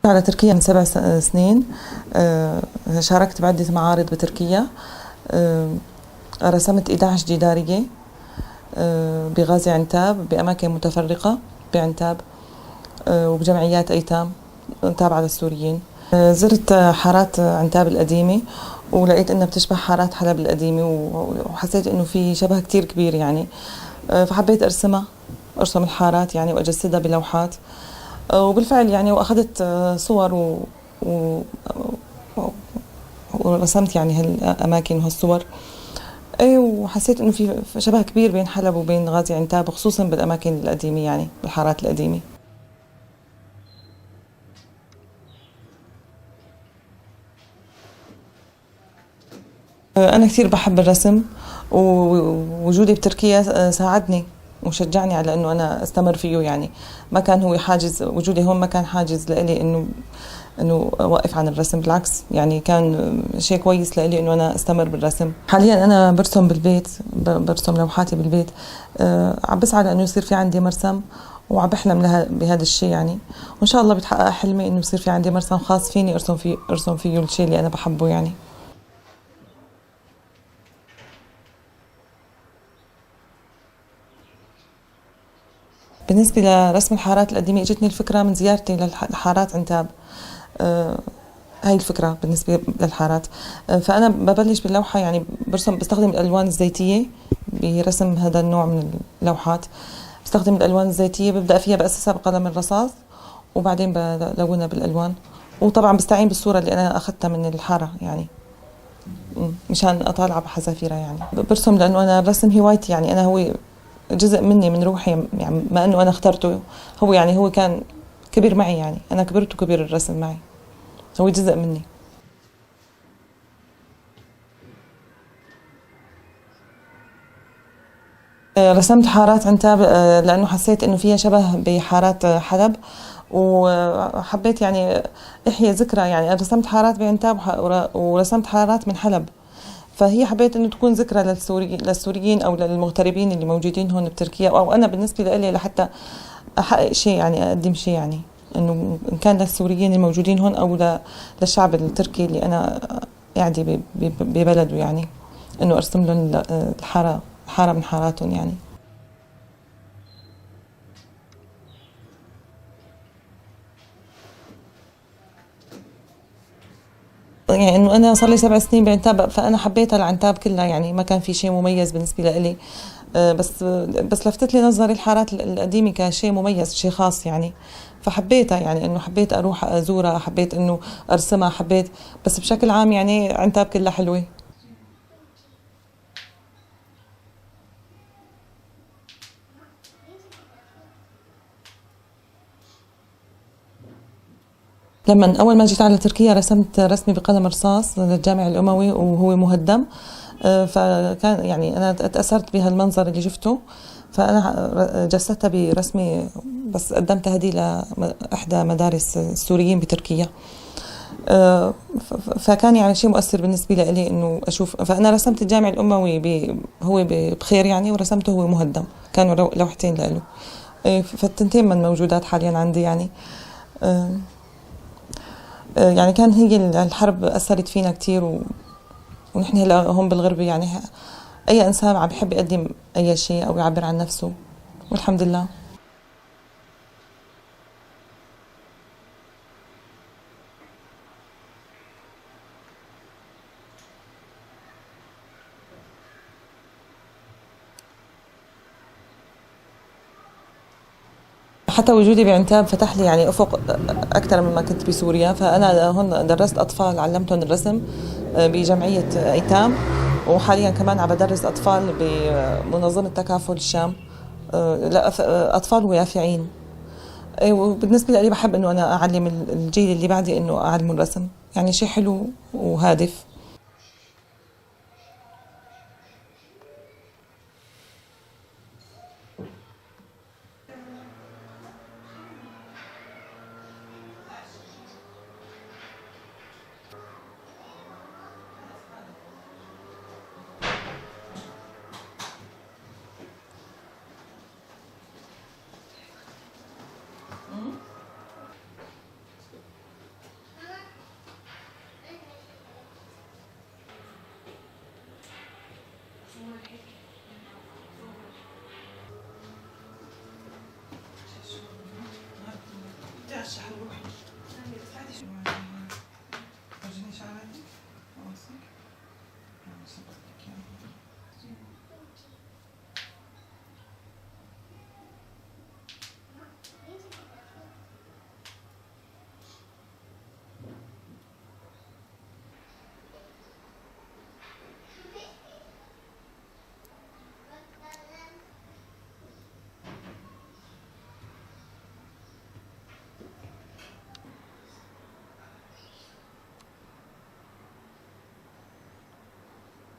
على تركيا من 7 سنين، شاركت بعدة معارض بتركيا، رسمت 11 جدارية بغازي عنتاب بأماكن متفرقة بعنتاب، وبجمعيات أيتام تابعة للسوريين. زرت حارات عنتاب القديمة ولقيت إنها بتشبه حارات حلب القديمة، وحسيت إنه في شبه كتير كبير يعني، فحبيت أرسم الحارات يعني وأجسدها بلوحات، وبالفعل يعني وأخذت صور ورسمت يعني هالأماكن وهالصور. وحسيت إنه في شبه كبير بين حلب وبين غازي عنتاب، خصوصاً بالأماكن القديمة يعني بالحارات القديمة. أنا كثير بحب الرسم، ووجودي بتركيا ساعدني وشجعني على إنه أنا أستمر فيه يعني. ما كان هو حاجز، وجودي هون ما كان حاجز لإلي إنه أوقف عن الرسم، بالعكس يعني كان شيء كويس لإلي إنه أنا أستمر بالرسم. حالياً أنا برسم بالبيت، برسم لوحاتي بالبيت، عم بسعى لإنه يصير في عندي مرسم، وعم بحلم بهذا الشيء يعني، وإن شاء الله بتحقق حلمي إنه يصير في عندي مرسم خاص فيني أرسم فيه الشيء اللي أنا بحبه يعني. بالنسبة لرسم الحارات القديمة اجتني الفكرة من زيارتي لحارات عنتاب، هاي الفكرة بالنسبة للحارات. فأنا ببلش باللوحة يعني برسم، بستخدم الألوان الزيتية برسم هذا النوع من اللوحات، بستخدم الألوان الزيتية ببدأ فيها بأسسها بقلم الرصاص وبعدين بلونها بالألوان، وطبعا بستعين بالصورة اللي أنا أخذتها من الحارة يعني مشان أطالع بحذافيرها يعني. برسم لأنه أنا الرسم هوايتي يعني، أنا هو جزء مني من روحي يعني، ما إنه أنا اخترته هو يعني، هو كان كبير معي يعني، أنا كبرت وكبير الرسم معي، هو جزء مني. رسمت حارات عنتاب، لأنه حسيت إنه فيها شبه بحارات حلب، وحبيت يعني أحيي ذكرى يعني. أنا رسمت حارات بعنتاب ورسمت حارات من حلب، فهي حبيت إنه تكون ذكرى للسوريين أو للمغتربين اللي موجودين هون بتركيا، أو أنا بالنسبة لإلي لحتى أحقق شيء يعني، أقدم شيء يعني، إنه إن كان للسوريين الموجودين هون أو للشعب التركي اللي أنا قاعدة ببلده يعني، إنه أرسم لهم الحارة من حاراتهم يعني. يعني إنه أنا صار لي 7 سنين بعنتاب، فأنا حبيتها العنتاب كلها يعني، ما كان في شيء مميز بالنسبة لإلي، بس لفتت لي نظري الحارات القديمة كشيء مميز، شيء خاص يعني، فحبيتها يعني، إنه حبيت أروح أزورها، حبيت إنه أرسمها، حبيت، بس بشكل عام يعني عنتاب كلها حلوة. لما أول ما جيت على تركيا رسمت رسمي بقلم رصاص للجامع الأموي وهو مهدم، فكان يعني أنا تأثرت بهالمنظر اللي شفته، فأنا جسدتها برسمي، بس قدمتها هدية لإحدى مدارس السوريين بتركيا، فكان يعني شيء مؤثر بالنسبة لإلي إنه أشوف. فأنا رسمت الجامع الأموي هو بخير يعني، ورسمته هو مهدم، كانوا لوحتين لإله، فالتنتين من موجودات حاليا عندي يعني. يعني كان هي الحرب أثرت فينا كتير، ونحن هلا هون بالغربة يعني أي إنسان عم بحب يقدم أي شيء أو يعبر عن نفسه، والحمد لله. حتى وجودي بعنتاب فتح لي يعني أفق أكثر مما كنت بسوريا، فأنا هون درست أطفال، علمتهم الرسم بجمعية أيتام، وحاليا كمان عم بدرس أطفال بمنظمة تكافل الشام، لا، أطفال ويافعين. وبالنسبة لي بحب إنه أنا أعلم الجيل اللي بعدي إنه أعلمه الرسم، يعني شيء حلو وهادف.